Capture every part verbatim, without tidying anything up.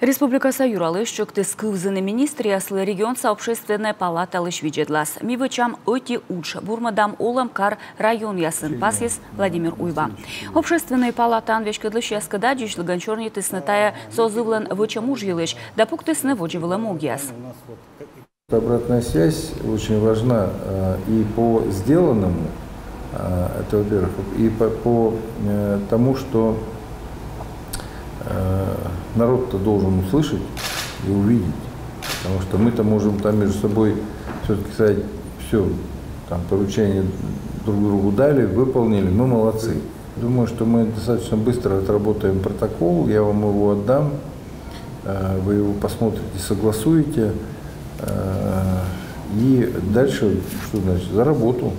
Республикаса юралысь чӧктіс кывзыны министръяслы регионса общественнӧй палаталысь видзӧдлас. Ми вӧчам ӧти удж, бурмӧдам олӧм кар районъясын, пасйис Владимир Уйба. Общественнӧй палатаӧн веськӧдлысьяскӧд аддзысьлігӧн сёрнитісны тайӧ созывлӧн вӧчӧм удж йылысь да пуктісны водзӧ вылӧ могъяс. Обратная связь очень важна э, и по сделанному, э, это во-первых, и по, по э, тому, что э, народ-то должен услышать и увидеть. Потому что мы-то можем там между собой все-таки сказать, все, там поручение друг другу дали, выполнили, мы молодцы. Думаю, что мы достаточно быстро отработаем протокол, я вам его отдам, э, вы его посмотрите, согласуете. Э, и дальше, что значит, за работу.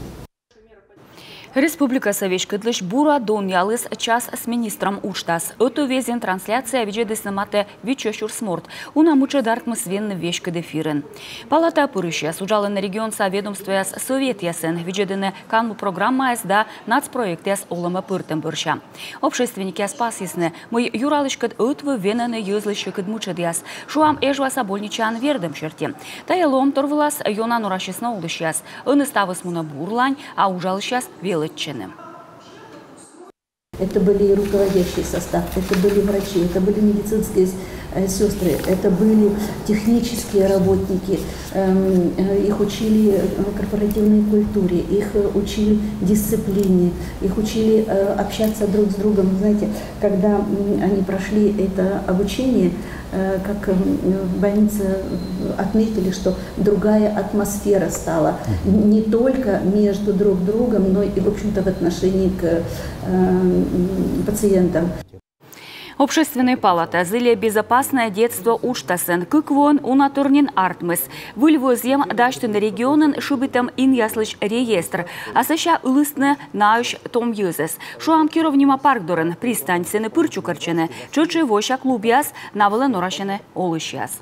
Республикаса веськӧдлысь бура донъяліс «Час с министром» уджтас. Ӧтуввезйын трансляцияӧ видзӧдісны матӧ витсё сюрс морт. Уна мытшӧд артмис венны веськыд эфирын. Палатаӧ пырысьяс уджалӧны регионса ведомствояс, советъясын, видзӧдӧны канму программаяс да нацпроектъяс олӧмӧ пӧртӧм бӧрся. Общественникъяс пасйисны, мый юралыськӧд ӧтвыв венӧны йӧзлысь сьӧкыд мытшӧдъяс. Шуам, Эжваса больничаын вердӧм серти. Тайӧ лоӧмтор вылас ёна норасисны олысьяс. Ӧні ставыс мунӧ бурлань, а уджалысьяс велӧдчӧны. Это были и руководящий состав, это были врачи, это были медицинские э, сестры, это были технические работники. Эм, э, Их учили э, корпоративной культуре, их э, учили дисциплине, их учили э, общаться друг с другом. Знаете, когда м, они прошли это обучение, э, как м, в больнице э, отметили, что другая атмосфера стала не только между друг другом, но и, в общем-то, в отношении к э, м, пациентам. Общественнӧй палата зільӧ «Безопасное детство» уджтасӧн. Кык воӧн уна тор нин артмис. Выль вӧзйӧм дасьтыны регионын шыбитӧм инъяслысь реестр, а сэсся ылісны наысь том йӧзӧс. Шуам, Киров нима парк дорын пристань, сэні пыр чукӧртчӧны. Тшӧтш и Вося клубъяс, на вылӧ норасьӧны олысьяс.